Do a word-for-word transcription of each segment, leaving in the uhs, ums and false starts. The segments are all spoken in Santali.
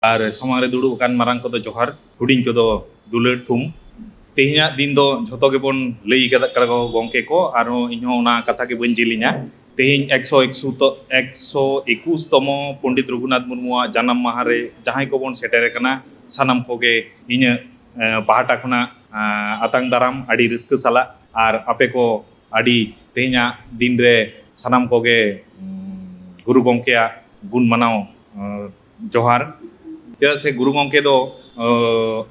ᱟᱨ ᱥᱟᱢᱟᱝ ᱨᱮ ᱫᱩᱲᱩᱵ ᱟᱠᱟᱱ ᱢᱟᱨᱟᱝ ᱠᱚᱫᱚ ᱡᱚᱦᱟᱨ, ᱦᱩᱰᱤᱧ ᱠᱚᱫᱚ ᱫᱩᱞᱟᱹᱲ ᱛᱷᱩᱢ᱾ ᱛᱮᱦᱮᱧᱟᱜ ᱫᱤᱱ ᱫᱚ ᱡᱷᱚᱛᱚ ᱜᱮᱵᱚᱱ ᱞᱟᱹᱭ ᱠᱟᱫᱟ ᱠᱚ ᱜᱚᱢᱠᱮ ᱠᱚ, ᱟᱨᱦᱚᱸ ᱤᱧᱦᱚᱸ ᱚᱱᱟ ᱠᱟᱛᱷᱟ ᱜᱮ ᱵᱟᱹᱧ ᱡᱤᱞᱤᱧᱟ᱾ ᱛᱮᱦᱮᱧ ᱮᱠᱥᱚ ᱮᱠᱩᱥ ᱛᱚ-, ᱮᱠᱥᱚ ᱮᱠᱩᱥ ᱛᱚᱢᱚ ᱯᱚᱱᱰᱤᱛ ᱨᱚᱜᱷᱩᱱᱟᱛᱷ ᱢᱩᱨᱢᱩᱣᱟᱜ ᱡᱟᱱᱟᱢ ᱢᱟᱦᱟ ᱨᱮ ᱡᱟᱦᱟᱸᱭ ᱠᱚᱵᱚᱱ ᱥᱮᱴᱮᱨ ᱟᱠᱟᱱᱟ, ᱥᱟᱱᱟᱢ ᱠᱚᱜᱮ ᱤᱧᱟᱹᱜ, ᱮ, ᱯᱟᱦᱴᱟ ᱠᱷᱚᱱᱟᱜ, ᱮ, ᱟᱛᱟᱝ ᱫᱟᱨᱟᱢ ᱟᱹᱰᱤ ᱨᱟᱹᱥᱠᱟᱹ ᱥᱟᱞᱟᱜ, ᱟᱨ ᱟᱯᱮ ᱠᱚ ᱟᱹᱰᱤ ᱛᱮᱦᱮᱧᱟᱜ ᱫᱤᱱ ᱨᱮ ᱥᱟᱱᱟᱢ ᱠᱚᱜᱮ, ᱩᱢ, ᱜᱩᱨᱩ ᱜᱚᱢᱠᱮᱭᱟᱜ ᱜᱩᱱ ᱢᱟᱱᱟᱣ, ᱮ, ᱡᱚᱦᱟᱨ᱾ ᱪᱮᱫᱟᱜ ᱥᱮ ᱜᱩᱨᱩ ᱜᱚᱢᱠᱮ ᱫᱚ, ᱮ,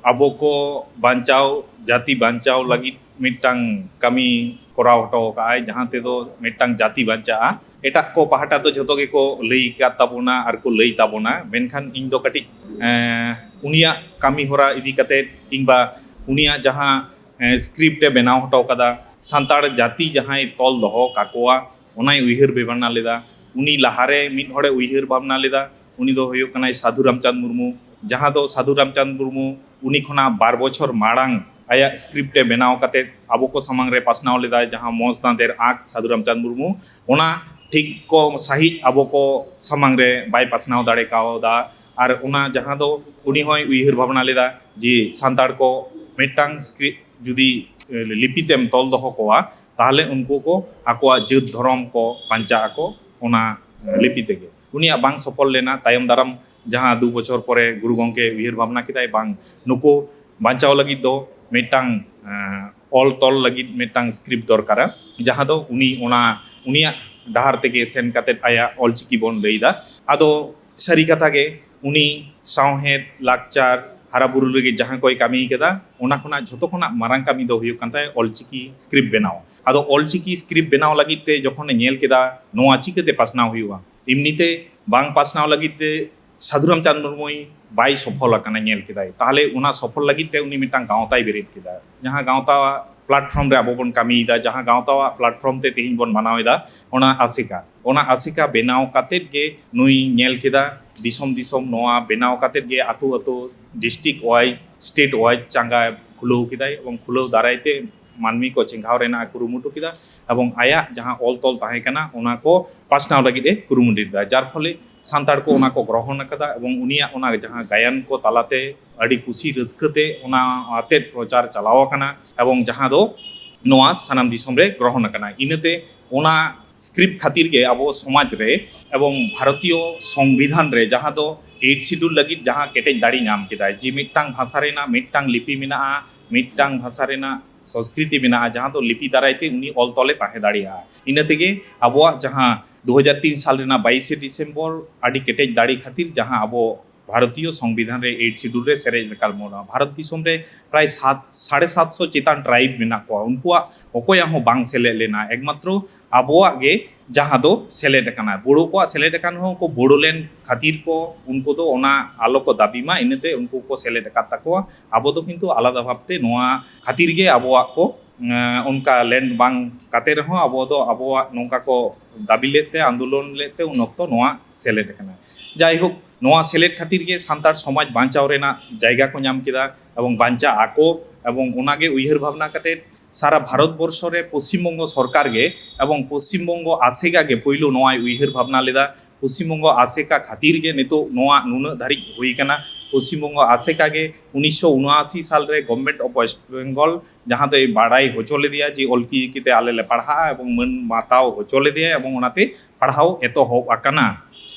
ᱟᱵᱚ ᱠᱚ ᱵᱟᱧᱪᱟᱣ, ᱡᱟᱹᱛᱤ ᱵᱟᱧᱪᱟᱣ ᱞᱟᱹᱜᱤᱫ ᱢᱤᱫᱴᱟᱝ ᱠᱟᱹᱢᱤ ᱠᱚᱨᱟᱣ ᱦᱚᱴᱚ ᱟᱠᱟᱫ ᱟᱭ, ᱡᱟᱦᱟᱸ ᱛᱮᱫᱚ ᱢᱤᱫᱴᱟᱝ ᱡᱟᱹᱛᱤ ᱵᱟᱧᱪᱟᱜᱼᱟ᱾ ᱮᱴᱟᱜ ᱠᱚ ᱯᱟᱦᱴᱟ ᱫᱚ ᱡᱷᱚᱛᱚ ᱜᱮᱠᱚ ᱞᱟᱹᱭ ᱟᱠᱟᱫ ᱛᱟᱵᱚᱱᱟ ᱟᱨ ᱠᱚ ᱞᱟᱹᱭ ᱛᱟᱵᱚᱱᱟ, ᱢᱮᱱᱠᱷᱟᱱ ᱤᱧ ᱫᱚ ᱠᱟᱹᱴᱤᱡ, ᱮ, ᱩᱱᱤᱭᱟᱜ ᱠᱟᱹᱢᱤ ᱦᱚᱨᱟ ᱤᱫᱤ ᱠᱟᱛᱮ ᱠᱤᱝᱵᱟ ᱩᱱᱤᱭᱟᱜ ᱡᱟᱦᱟᱸ, ᱮ, ᱥᱠᱨᱤᱯᱴ ᱮ ᱵᱮᱱᱟᱣ ᱦᱚᱴᱚ ᱠᱟᱫᱟ, ᱥᱟᱱᱛᱟᱲ ᱡᱟᱹᱛᱤ ᱡᱟᱦᱟᱸᱭ ᱛᱚᱞ ᱫᱚᱦᱚ ᱠᱟᱠᱚᱣᱟ, ᱚᱱᱟᱭ ᱩᱭᱦᱟᱹᱨ ᱵᱷᱟᱵᱽᱱᱟ ᱞᱮᱫᱟ᱾ ᱩᱱᱤ ᱞᱟᱦᱟᱨᱮ ᱢᱤᱫ ᱦᱚᱲᱮ ᱩᱭᱦᱟᱹᱨ ᱵᱷᱟᱵᱽᱱᱟ ᱞᱮᱫᱟ, ᱩᱱᱤ ᱫᱚ ᱦᱩᱭᱩᱜ ᱠᱟᱱᱟᱭ ᱥᱟᱹᱫᱷᱩ ᱨᱟᱢᱪᱟᱸᱫᱽ ᱢᱩᱨᱢᱩ, ᱡᱟᱦᱟᱸ ᱫᱚ ᱥᱟᱹᱫᱷᱩ ᱨᱟᱢᱪᱟᱸᱫᱽ ᱢᱩᱨᱢᱩ ᱩᱱᱤ ᱠᱷᱚᱱᱟᱜ ᱵᱟᱨ ᱵᱚᱪᱷᱚᱨ ᱢᱟᱲᱟᱝ ᱟᱭᱟᱜ ᱥᱠᱨᱤᱯᱴ ᱮ ᱵᱮᱱᱟᱣ ᱠᱟᱛᱮ ᱟᱵᱚ ᱠᱚ ᱥᱟᱢᱟᱝ ᱨᱮ ᱯᱟᱥᱱᱟᱣ ᱞᱮᱫᱟᱭ, ᱡᱟᱦᱟᱸ ᱢᱚᱸᱡᱽ ᱫᱟᱸᱫᱮᱨ ᱟᱸᱠ ᱥᱟᱹᱫᱷᱩ ᱨᱟᱢᱪᱟᱸᱫᱽ ᱢᱩᱨᱢᱩ, ᱚᱱᱟ ᱴᱷᱤᱠ ᱠᱚ ᱥᱟᱹᱦᱤᱡ ᱟᱵᱚ ᱠᱚ ᱥᱟᱢᱟᱝ ᱨᱮ ᱵᱟᱭ ᱯᱟᱥᱱᱟᱣ ᱫᱟᱲᱮ ᱠᱟᱣᱫᱟ᱾ ᱟᱨ ᱚᱱᱟ ᱡᱟᱦᱟᱸ ᱫᱚ ᱩᱱᱤ ᱦᱚᱸᱭ ᱩᱭᱦᱟᱹᱨ ᱵᱷᱟᱵᱽᱱᱟ ᱞᱮᱫᱟ ᱡᱮ ᱥᱟᱱᱛᱟᱲ ᱠᱚ ᱢᱤᱫᱴᱟᱝ ᱥᱠᱨᱤᱯᱴ ᱡᱩᱫᱤ, ᱮ, ᱞᱤᱯᱤ ᱛᱮᱢ ᱛᱚᱞ ᱫᱚᱦᱚ ᱠᱚᱣᱟ, ᱛᱟᱦᱚᱞᱮ ᱩᱱᱠᱩ ᱠᱚ ᱟᱠᱚᱣᱟᱜ ᱡᱟᱹᱛ ᱫᱷᱚᱨᱚᱢ ᱠᱚ ᱵᱟᱧᱪᱟᱜ ᱟᱠᱚ ᱚᱱᱟ, ᱮ, ᱞᱤᱯᱤ ᱛᱮᱜᱮ᱾ ᱩᱱᱤᱭᱟᱜ ᱵᱟᱝ ᱥᱚᱯᱷᱚᱞ ᱞᱮᱱᱟ᱾ ᱛᱟᱭᱚᱢ ᱫᱟᱨᱟᱢ ᱡᱟᱦᱟᱸ ᱫᱩ ᱵᱚᱪᱷᱚᱨ ᱯᱚᱨᱮ ᱜᱩᱨᱩ ᱜᱚᱢᱠᱮ ᱩᱭᱦᱟᱹᱨ ᱵᱷᱟᱵᱽᱱᱟ ᱠᱮᱫᱟᱭ, ᱵᱟᱝ, ᱱᱩᱠᱩ ᱵᱟᱧᱪᱟᱣ ᱞᱟᱹᱜᱤᱫ ᱫᱚ ᱢᱤᱫᱴᱟᱝ, ᱮ, ᱚᱞ ᱛᱚᱞ ᱞᱟᱹᱜᱤᱫ ᱢᱤᱫᱴᱟᱝ ᱥᱠᱨᱤᱯᱴ ᱫᱚᱨᱠᱟᱨᱟ, ᱡᱟᱦᱟᱸ ᱫᱚ ᱩᱱᱤ ᱚᱱᱟ, ᱩᱱᱤᱭᱟᱜ ᱰᱟᱦᱟᱨ ᱛᱮᱜᱮ ᱥᱮᱱ ᱠᱟᱛᱮᱫ ᱟᱭᱟᱜ ᱚᱞᱪᱤᱠᱤ ᱵᱚᱱ ᱞᱟᱹᱭᱫᱟ᱾ ᱟᱫᱚ ᱥᱟᱹᱨᱤ ᱠᱟᱛᱷᱟ ᱜᱮ, ᱩᱱᱤ ᱥᱟᱶᱦᱮᱫ, ᱞᱟᱠᱪᱟᱨ, ᱦᱟᱨᱟ ᱵᱩᱨᱩ ᱞᱟᱹᱜᱤᱫ ᱡᱟᱦᱟᱸ ᱠᱚᱭ ᱠᱟᱹᱢᱤ ᱠᱟᱫᱟ, ᱚᱱᱟ ᱠᱷᱚᱱᱟᱜ ᱡᱷᱚᱛᱚ ᱠᱷᱚᱱᱟᱜ ᱢᱟᱨᱟᱝ ᱠᱟᱹᱢᱤ ᱫᱚ ᱦᱩᱭᱩᱜ ᱠᱟᱱ ᱛᱟᱭᱟ ᱚᱞᱪᱤᱠᱤ ᱥᱠᱨᱤᱯᱴ ᱵᱮᱱᱟᱣ᱾ ᱟᱫᱚ ᱚᱞᱪᱤᱠᱤ ᱥᱠᱨᱤᱯᱴ ᱵᱮᱱᱟᱣ ᱞᱟᱹᱜᱤᱫ ᱛᱮ ᱡᱚᱠᱷᱚᱱᱮ ᱧᱮᱞ ᱠᱮᱫᱟ ᱱᱚᱣᱟ ᱪᱤᱠᱟᱹᱛᱮ ᱯᱟᱥᱱᱟᱣ ᱦᱩᱭᱩᱜᱼᱟ, ᱮᱢᱱᱤᱛᱮ ᱵᱟᱝ ᱯᱟᱥᱱᱟᱣ ᱞᱟᱹᱜᱤᱫ ᱛᱮ ᱥᱟᱹᱫᱷᱩ ᱨᱟᱢᱪᱟᱸᱫᱽ ᱢᱩᱨᱢᱩᱭ ᱵᱟᱭ ᱥᱚᱯᱷᱚᱞ ᱟᱠᱟᱱᱟ, ᱧᱮᱞ ᱠᱮᱫᱟᱭ, ᱛᱟᱦᱚᱞᱮ ᱚᱱᱟ ᱥᱚᱯᱷᱚᱞ ᱞᱟᱹᱜᱤᱫ ᱛᱮ ᱩᱱᱤ ᱢᱤᱫᱴᱟᱝ ᱜᱟᱶᱛᱟᱭ ᱵᱮᱨᱮᱫ ᱠᱮᱫᱟ, ᱡᱟᱦᱟᱸ ᱜᱟᱶᱛᱟ ᱯᱞᱟᱴᱯᱷᱚᱨᱢ ᱨᱮ ᱟᱵᱚ ᱵᱚᱱ ᱠᱟᱹᱢᱤᱭᱮᱫᱟ, ᱡᱟᱦᱟᱸ ᱜᱟᱶᱛᱟᱣᱟᱜ ᱯᱞᱟᱴᱯᱷᱚᱨᱢ ᱛᱮ ᱛᱮᱦᱮᱧ ᱵᱚᱱ ᱢᱟᱱᱟᱣ ᱮᱫᱟ, ᱚᱱᱟ ᱟᱥᱮᱠᱟ᱾ ᱚᱱᱟ ᱟᱥᱮᱠᱟ ᱵᱮᱱᱟᱣ ᱠᱟᱛᱮᱫ ᱜᱮ ᱱᱩᱭ ᱧᱮᱞ ᱠᱮᱫᱟ ᱫᱤᱥᱚᱢ ᱫᱤᱥᱚᱢ, ᱱᱚᱣᱟ ᱵᱮᱱᱟᱣ ᱠᱟᱛᱮᱫ ᱜᱮ ᱟᱛᱳ ᱟᱛᱳ, ᱰᱤᱥᱴᱨᱤᱠᱴ ᱣᱟᱭᱤᱡᱽ, ᱥᱴᱮᱴ ᱣᱟᱭᱤᱡᱽ ᱪᱟᱸᱜᱟ ᱠᱷᱩᱞᱟᱹᱣ ᱠᱮᱫᱟᱭ, ᱮᱵᱚᱝ ᱠᱷᱩᱞᱟᱹᱣ ᱫᱟᱨᱟᱭ ᱛᱮ ᱢᱟᱹᱱᱢᱤ ᱠᱚ ᱪᱮᱸᱜᱷᱟᱣ ᱨᱮᱱᱟᱜ ᱮ ᱠᱩᱨᱩᱢᱩᱴᱩ ᱠᱮᱫᱟ, ᱮᱵᱚᱝ ᱟᱭᱟᱜ ᱡᱟᱦᱟᱸ ᱚᱞ ᱛᱚᱞ ᱛᱟᱦᱮᱸ ᱠᱟᱱᱟ ᱚᱱᱟ ᱠᱚ ᱯᱟᱥᱱᱟᱣ ᱞᱟᱹᱜᱤᱫ ᱮ ᱠᱩᱨᱩᱢᱩᱴᱩ ᱞᱮᱫᱟ, ᱡᱟᱨ ᱯᱷᱚᱞᱮ ᱥᱟᱱᱛᱟᱲ ᱠᱚ ᱚᱱᱟ ᱠᱚ ᱜᱨᱚᱦᱚᱱ ᱟᱠᱟᱫᱟ, ᱮᱵᱚᱝ ᱩᱱᱤᱭᱟᱜ ᱚᱱᱟ ᱡᱟᱦᱟᱸ ᱜᱟᱭᱟᱱ ᱠᱚ ᱛᱟᱞᱟᱛᱮ ᱟᱹᱰᱤ ᱠᱩᱥᱤ ᱨᱟᱹᱥᱠᱟᱹ ᱛᱮ ᱚᱱᱟ ᱟᱛᱮᱫ ᱯᱨᱚᱪᱟᱨ ᱪᱟᱞᱟᱣ ᱟᱠᱟᱱᱟ, ᱮᱵᱚᱝ ᱡᱟᱦᱟᱸ ᱫᱚ ᱱᱚᱣᱟ ᱥᱟᱱᱟᱢ ᱫᱤᱥᱚᱢ ᱨᱮ ᱜᱨᱚᱦᱚᱱ ᱟᱠᱟᱱᱟ᱾ ᱤᱱᱟᱹᱛᱮ ᱚᱱᱟ ᱥᱠᱨᱤᱯᱴ ᱠᱷᱟᱹᱛᱤᱨ ᱜᱮ ᱟᱵᱚ ᱥᱚᱢᱟᱡᱽ ᱨᱮ ᱮᱵᱚᱝ ᱵᱷᱟᱨᱚᱛᱤᱭᱚ ᱥᱚᱝᱵᱤᱫᱷᱟᱱ ᱨᱮ ᱡᱟᱦᱟᱸ ᱫᱚ ᱮᱭᱤᱴ ᱥᱤᱰᱩᱞ ᱞᱟᱹᱜᱤᱫ ᱡᱟᱦᱟᱸ ᱠᱮᱴᱮᱡ ᱫᱟᱲᱮ ᱧᱟᱢ ᱠᱮᱫᱟᱭ, ᱡᱮ ᱢᱤᱫᱴᱟᱝ ᱵᱷᱟᱥᱟ ᱨᱮᱱᱟᱜ ᱢᱤᱫᱴᱟᱝ ᱞᱤᱯᱤ ᱢᱮᱱᱟᱜᱼᱟ, ᱢᱤᱫᱴᱟᱝ ᱵᱷᱟᱥᱟ ᱨᱮᱱᱟᱜ ᱥᱚᱝᱥᱠᱨᱤᱛᱤ ᱢᱮᱱᱟᱜᱼᱟ, ᱡᱟᱦᱟᱸ ᱫᱚ ᱞᱤᱯᱤ ᱫᱟᱨᱟᱭ ᱛᱮ ᱩᱱᱤ ᱚᱞ ᱛᱚᱞᱮ ᱛᱟᱦᱮᱸ ᱫᱟᱲᱮᱭᱟᱜᱼᱟ᱾ ᱤᱱᱟᱹ ᱛᱮᱜᱮ ᱟᱵᱚᱣᱟᱜ ᱡᱟᱦᱟᱸ ᱫᱩ ᱦᱟᱡᱟᱨ ᱛᱤᱱ ᱥᱟᱞ ᱨᱮᱱᱟᱜ ᱵᱟᱭᱤᱥᱮ ᱰᱤᱥᱮᱢᱵᱚᱨ ᱟᱹᱰᱤ ᱠᱮᱴᱮᱡ ᱫᱟᱲᱮ ᱠᱷᱟᱹᱛᱤᱨ ᱡᱟᱦᱟᱸ ᱟᱵᱚ ᱵᱷᱟᱨᱚᱛᱤᱭᱚ ᱥᱚᱝᱵᱤᱫᱷᱟᱱ ᱨᱮ ᱮᱭᱤᱴ ᱥᱤᱰᱩᱞ ᱨᱮ ᱥᱮᱞᱮᱫ ᱞᱮᱠᱟ ᱢᱮᱱᱟᱜᱼᱟ᱾ ᱵᱷᱟᱨᱚᱛ ᱫᱤᱥᱚᱢ ᱨᱮ ᱯᱨᱟᱭ ᱥᱟᱛ, ᱥᱟᱲᱮ ᱥᱟᱛᱥᱚ ᱪᱮᱛᱟᱱ ᱴᱨᱟᱭᱤᱵᱽ ᱢᱮᱱᱟᱜ ᱠᱚᱣᱟ, ᱩᱱᱠᱩᱣᱟᱜ ᱚᱠᱚᱭᱟᱜ ᱦᱚᱸ ᱵᱟᱝ ᱥᱮᱞᱮᱫ ᱞᱮᱱᱟ, ᱮᱠᱢᱟᱛᱨᱚ ᱟᱵᱚᱣᱟᱜ ᱜᱮ ᱡᱟᱦᱟᱸ ᱫᱚ ᱥᱮᱞᱮᱫ ᱟᱠᱟᱱᱟ᱾ ᱵᱳᱰᱳ ᱠᱚᱣᱟᱜ ᱥᱮᱞᱮᱫ ᱟᱠᱟᱱ ᱦᱚᱸ ᱩᱱᱠᱩ ᱵᱳᱰᱳᱞᱮᱱᱰ ᱠᱷᱟᱹᱛᱤᱨ ᱠᱚ, ᱩᱱᱠᱩ ᱫᱚ ᱚᱱᱟ ᱟᱞᱚ ᱠᱚ ᱫᱟᱹᱵᱤ ᱢᱟ, ᱤᱱᱟᱹᱛᱮ ᱩᱱᱠᱩ ᱠᱚ ᱥᱮᱞᱮᱫ ᱟᱠᱟᱫ ᱛᱟᱠᱚᱣᱟ᱾ ᱟᱵᱚ ᱫᱚ ᱠᱤᱱᱛᱩ ᱟᱞᱟᱫᱟ ᱵᱷᱟᱵᱽᱛᱮ ᱱᱚᱣᱟ ᱠᱷᱟᱹᱛᱤᱨ ᱜᱮ ᱟᱵᱚᱣᱟᱜ ᱠᱚ, ᱮᱸ, ᱚᱱᱠᱟ ᱞᱮᱱᱰ ᱵᱟᱝ ᱠᱟᱛᱮ ᱨᱮᱦᱚᱸ ᱟᱵᱚ ᱫᱚ ᱟᱵᱚᱣᱟᱜ ᱱᱚᱝᱠᱟ ᱠᱚ ᱫᱟᱹᱵᱤ ᱞᱮᱫ ᱛᱮ, ᱟᱱᱫᱳᱞᱚᱱ ᱞᱮᱫ ᱛᱮ ᱩᱱ ᱚᱠᱛᱚ ᱱᱚᱣᱟ ᱥᱮᱞᱮᱫ ᱟᱠᱟᱱᱟ᱾ ᱡᱟᱭᱦᱳᱠ, ᱱᱚᱣᱟ ᱥᱮᱞᱮᱫ ᱠᱷᱟᱹᱛᱤᱨ ᱜᱮ ᱥᱟᱱᱛᱟᱲ ᱥᱚᱢᱟᱡᱽ ᱵᱟᱧᱪᱟᱣ ᱨᱮᱱᱟᱜ ᱡᱟᱭᱜᱟ ᱠᱚ ᱧᱟᱢ ᱠᱮᱫᱟ ᱮᱵᱚᱝ ᱵᱟᱧᱪᱟᱜ ᱟᱠᱚ, ᱮᱵᱚᱝ ᱚᱱᱟᱜᱮ ᱩᱭᱦᱟᱹᱨ ᱵᱷᱟᱵᱽᱱᱟ ᱠᱟᱛᱮ ᱥᱟᱨᱟ ᱵᱷᱟᱨᱚᱛ ᱵᱚᱨᱥᱚ ᱨᱮ ᱯᱚᱥᱪᱤᱢ ᱵᱚᱝᱜᱚ ᱥᱚᱨᱠᱟᱨ ᱜᱮ ᱮᱵᱚᱝ ᱯᱚᱥᱪᱤᱢ ᱵᱚᱝᱜᱚ ᱟᱥᱮᱠᱟ ᱜᱮ ᱯᱳᱭᱞᱳ ᱱᱚᱣᱟᱭ ᱩᱭᱦᱟᱹᱨ ᱵᱷᱟᱵᱽᱱᱟ ᱞᱮᱫᱟ᱾ ᱯᱚᱥᱪᱤᱢ ᱵᱚᱝᱜᱚ ᱟᱥᱮᱠᱟ ᱠᱷᱟᱹᱛᱤᱨ ᱜᱮ ᱱᱤᱛᱚᱜ ᱱᱚᱣᱟ ᱱᱩᱱᱟᱹᱜ ᱫᱷᱟᱹᱨᱤᱡ ᱦᱩᱭ ᱟᱠᱟᱱᱟ᱾ ᱯᱚᱥᱪᱤᱢ ᱵᱚᱝᱜᱚ ᱟᱥᱮᱠᱟ ᱜᱮ ᱩᱱᱤᱥᱥᱚ ᱩᱱᱚᱟᱥᱤ ᱥᱟᱞ ᱨᱮ Government of West Bengal ᱡᱟᱦᱟᱸ ᱫᱚᱭ ᱵᱟᱲᱟᱭ ᱦᱚᱪᱚ ᱞᱮᱫᱮᱭᱟ ᱡᱮ ᱚᱞᱪᱤᱠᱤ ᱛᱮ ᱟᱞᱮ ᱞᱮ ᱯᱟᱲᱦᱟᱜᱼᱟ ᱮᱵᱚᱝ ᱢᱟᱹᱱ ᱢᱟᱛᱟᱣ ᱦᱚᱪᱚ ᱞᱮᱫᱮᱭᱟ ᱮᱵᱚᱝ ᱚᱱᱟᱛᱮ ᱯᱟᱲᱦᱟᱣ ᱮᱛᱚᱦᱚᱵ ᱟᱠᱟᱱᱟ᱾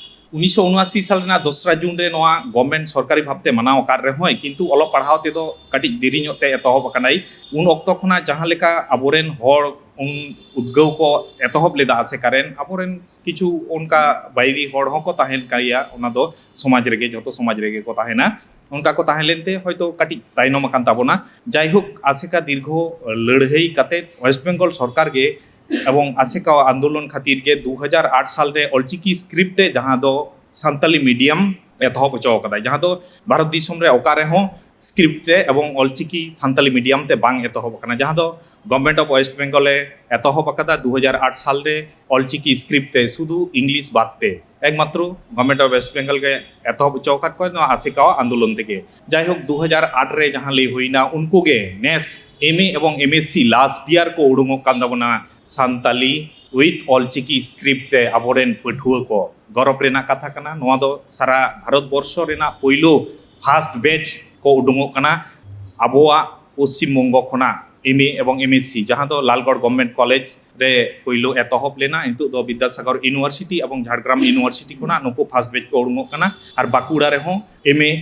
ᱩᱱᱤᱥᱥᱚ ᱩᱱᱚᱟᱥᱤ ᱥᱟᱞ ᱨᱮᱱᱟᱜ ᱫᱚᱥᱨᱟ ᱡᱩᱱ ᱨᱮ ᱱᱚᱣᱟ government ᱥᱚᱨᱠᱟᱨᱤ ᱵᱷᱟᱵᱽᱛᱮ ᱢᱟᱱᱟᱣ ᱟᱠᱟᱫ ᱨᱮᱦᱚᱸᱭ, ᱠᱤᱱᱛᱩ ᱚᱞᱚᱜ ᱯᱟᱲᱦᱟᱣ ᱛᱮᱫᱚ ᱠᱟᱹᱴᱤᱡ ᱫᱮᱨᱤ ᱧᱚᱜ ᱛᱮ ᱮᱛᱚᱦᱚᱵ ᱟᱠᱟᱱᱟᱭ᱾ ᱩᱱ ᱚᱠᱛᱚ ᱠᱷᱚᱱᱟᱜ ᱡᱟᱦᱟᱸ ᱞᱮᱠᱟ ᱟᱵᱚᱨᱮᱱ ᱦᱚᱲ ᱩᱱ ᱩᱫᱽᱜᱟᱹᱣ ᱠᱚ ᱮᱛᱚᱦᱚᱵ ᱞᱮᱫᱟ ᱟᱥᱮᱠᱟ ᱨᱮᱱ, ᱟᱵᱚᱨᱮᱱ ᱠᱤᱪᱷᱩ ᱚᱱᱠᱟ ᱵᱟᱭᱨᱤ ᱦᱚᱲ ᱦᱚᱸᱠᱚ ᱛᱟᱦᱮᱱ ᱠᱟᱱ ᱜᱮᱭᱟ, ᱚᱱᱟ ᱫᱚ ᱥᱚᱢᱟᱡᱽ ᱨᱮᱜᱮ, ᱡᱷᱚᱛᱚ ᱥᱚᱢᱟᱡᱽ ᱨᱮᱜᱮ ᱠᱚ ᱛᱟᱦᱮᱱᱟ᱾ ᱚᱱᱠᱟ ᱠᱚ ᱛᱟᱦᱮᱸ ᱞᱮᱱᱛᱮ ᱦᱚᱭᱛᱳ ᱠᱟᱹᱴᱤᱡ ᱛᱟᱭᱱᱚᱢ ᱟᱠᱟᱱ ᱛᱟᱵᱚᱱᱟ᱾ ᱡᱟᱭᱦᱳᱠ, ᱟᱥᱮᱠᱟ ᱫᱤᱨᱜᱷᱚ ᱞᱟᱹᱲᱦᱟᱹᱭ ᱠᱟᱛᱮ ᱳᱭᱮᱥᱴ ᱵᱮᱝᱜᱚᱞ ᱥᱚᱨᱠᱟᱨ ᱜᱮ ᱮᱵᱚᱝ ᱟᱥᱮᱠᱟ ᱟᱱᱫᱳᱞᱚᱱ ᱠᱷᱟᱹᱛᱤᱨ ᱜᱮ ᱫᱩ ᱦᱟᱡᱟᱨ ᱟᱴ ᱥᱟᱞ ᱨᱮ ᱚᱞᱪᱤᱠᱤ ᱥᱠᱨᱤᱯᱴ ᱮ ᱡᱟᱦᱟᱸ ᱫᱚ ᱥᱟᱱᱛᱟᱞᱤ ᱢᱤᱰᱤᱭᱟᱢ ᱮᱛᱚᱦᱚᱵ ᱦᱚᱪᱚ ᱟᱠᱟᱫᱟᱭ, ᱡᱟᱦᱟᱸ ᱫᱚ ᱵᱷᱟᱨᱚᱛ ᱫᱤᱥᱚᱢ ᱨᱮ ᱚᱠᱟ ᱨᱮᱦᱚᱸ ᱥᱠᱨᱤᱯᱴ ᱛᱮ ᱮᱵᱚᱝ ᱚᱞᱪᱤᱠᱤ ᱥᱟᱱᱛᱟᱞᱤ ᱢᱤᱰᱤᱭᱟᱢ ᱛᱮ ᱵᱟᱝ ᱮᱛᱚᱦᱚᱵ ᱟᱠᱟᱱᱟ, ᱡᱟᱦᱟᱸ ᱫᱚ Government of West Bengal ᱮ ᱮᱛᱚᱦᱚᱵ ᱟᱠᱟᱫᱟ ᱫᱩ ᱦᱟᱡᱟᱨ ᱟᱴ ᱥᱟᱞ ᱨᱮ ᱚᱞᱪᱤᱠᱤ ᱥᱠᱨᱤᱯᱴ ᱛᱮ, ᱥᱩᱫᱷᱩ ᱤᱝᱞᱤᱥ ᱵᱟᱫ ᱛᱮ᱾ ᱮᱠᱢᱟᱛᱨᱚ Government of West Bengal ᱜᱮ ᱮᱛᱚᱦᱚᱵ ᱦᱚᱪᱚ ᱟᱠᱟᱫ ᱠᱚᱣᱟ ᱱᱚᱣᱟ ᱟᱥᱮᱠᱟᱣᱟᱜ ᱟᱱᱫᱳᱞᱚᱱ ᱛᱮᱜᱮ᱾ ᱡᱟᱭᱦᱳᱠ, ᱫᱩ ᱦᱟᱡᱟᱨ ᱟᱴ ᱨᱮ ᱡᱟᱦᱟᱸ ᱞᱟᱹᱭ ᱦᱩᱭᱱᱟ, ᱩᱱᱠᱩ ᱜᱮ ᱱᱮᱥ ᱮᱢ ᱮ ᱮᱵᱚᱝ M S C last year ᱠᱚ ᱩᱰᱩᱝᱚᱜ ᱠᱟᱱ ᱛᱟᱵᱚᱱᱟ ᱥᱟᱱᱛᱟᱞᱤ with ᱚᱞᱪᱤᱠᱤ ᱥᱠᱨᱤᱯᱴ ᱛᱮ ᱟᱵᱚᱨᱮᱱ ᱯᱟᱹᱴᱷᱩᱣᱟᱹ ᱠᱚ᱾ ᱜᱚᱨᱚᱵᱽ ᱨᱮᱱᱟᱜ ᱠᱟᱛᱷᱟ ᱠᱟᱱᱟ᱾ ᱱᱚᱣᱟ ᱫᱚ ᱥᱟᱨᱟ ᱵᱷᱟᱨᱚᱛ ᱵᱚᱨᱥᱚ ᱨᱮᱱᱟᱜ ᱯᱳᱭᱞᱳ ᱯᱷᱟᱥᱴ ᱵᱮᱪ ᱠᱚ ᱩᱰᱩᱝᱚᱜ ᱠᱟᱱᱟ ᱟᱵᱚᱣᱟᱜ ᱯᱚᱥᱪᱤᱢ ᱵᱚᱝᱜᱚ ᱠᱷᱚᱱᱟᱜ, ᱮᱢ ᱮ ᱮᱵᱚᱝ ᱮᱢ ᱮᱥ ᱥᱤ, ᱡᱟᱦᱟᱸ ᱫᱚ ᱞᱟᱞᱜᱚᱲ ᱜᱚᱵᱷᱢᱮᱱᱴ ᱠᱚᱞᱮᱡᱽ ᱨᱮ ᱯᱳᱭᱞᱳ ᱮᱛᱚᱦᱚᱵ ᱞᱮᱱᱟ, ᱱᱤᱛᱚᱜ ᱫᱚ ᱵᱤᱫᱽᱫᱟᱥᱟᱜᱚᱨ ᱤᱭᱩᱱᱤᱵᱷᱟᱨᱥᱤᱴᱤ ᱮᱵᱚᱝ ᱡᱷᱟᱲᱜᱨᱟᱢ ᱤᱭᱩᱱᱤᱵᱷᱟᱨᱥᱤᱴᱤ ᱠᱷᱚᱱᱟᱜ ᱱᱩᱠᱩ ᱯᱷᱟᱥᱴ ᱵᱮᱪ ᱠᱚ ᱩᱰᱩᱝᱚᱜ ᱠᱟᱱᱟ᱾ ᱟᱨ ᱵᱟᱸᱠᱩᱲᱟ ᱨᱮᱦᱚᱸ ᱮᱢ ᱮ